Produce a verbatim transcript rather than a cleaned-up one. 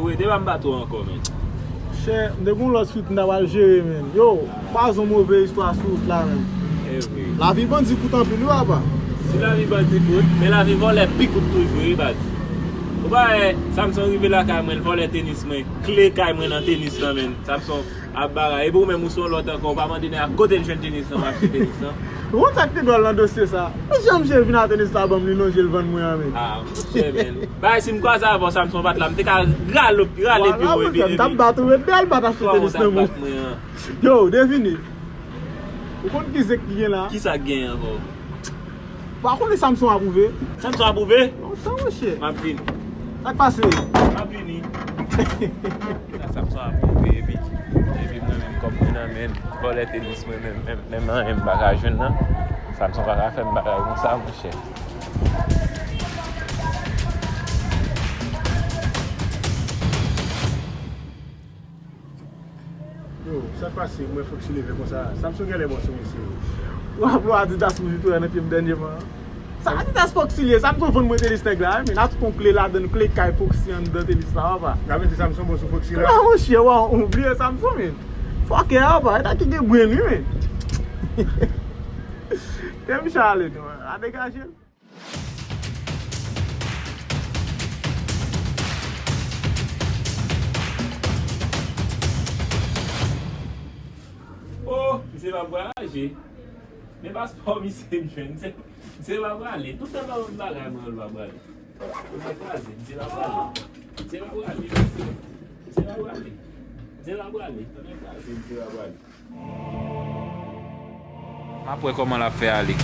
Wi, devan m pa twò ankò, men. Chè, m te gen yon lòt swit m ta pral jere, men. Yo, pa zon move istwa sou wout la, men. E wi. Lavi bandi kout anpil, wi, papa. Si lavi bandi kout, men lavi vòlè pi kout toujou, wi, baz. Ou pa wè, Samson rive lakay mwen, l vòlè tenis mwen, kle kay mwen nan tenis lan, men. Samson ap bagay. Epi ou menm, ou se yon lòt ankò, ou pa mande nèg a kote l jwenn tenis lan, w achte tenis lan. Ou konn sa k te dwòl nan dosye sa? Mesye, misye vin a tenis la ban m li non, je l vann mwen an, men. Ah, monchè, men. Bay, si m kwaze avè w, Samson pa t la, m te ka rale, rale pye w epi, epi. M t ap bat ou, epi al bat achte tenis nan men w. Yo, devine. Ou konn ki zek ki gen la? Ki sa k gen ankò? Ou pa konnen Samson apwouve? Samson apwouve? Lontan, monchè. M ap vini. Sa k pase? M ap vini. Sa Samson apwouve, epi, epi mwen menm kòm moun an, men, vòlè tenis mwen, menm, menm, menm anyen m pa ka jwenn nan. Samson pa ka fè m bagay konsa, monchè. Yo, sa k pase? Mwen fòk si leve konsa. Samson genlè bò sou mesye. W ap wè Adidas m jete nan pye m dènyèman. Sa Adidas Foxy li ye, Samson vann mwen tenis nèg la, wi, men. N a tout yon kle ladann, kle kay Foxy anndan tenis la, papa. Sa vle di Samson bò sou Foxy la? Kòman, monchè, w a oubliye Samson, men? Fòkè, papa, e ta ki gen brenn, wi, men. Te m chale, non, a degaje l. Oh, misye pa vwayaje. Men paspò misye m jwenn. Misye, misye pa prale. Tout tan nan bagay mwen, l pa prale. Tonnè kraze, misye pa prale. Misye pa prale. Misye pa prale. Misye pa prale. Tonnè kraze, misye pa prale. M ap wè kòman l ap fè ale.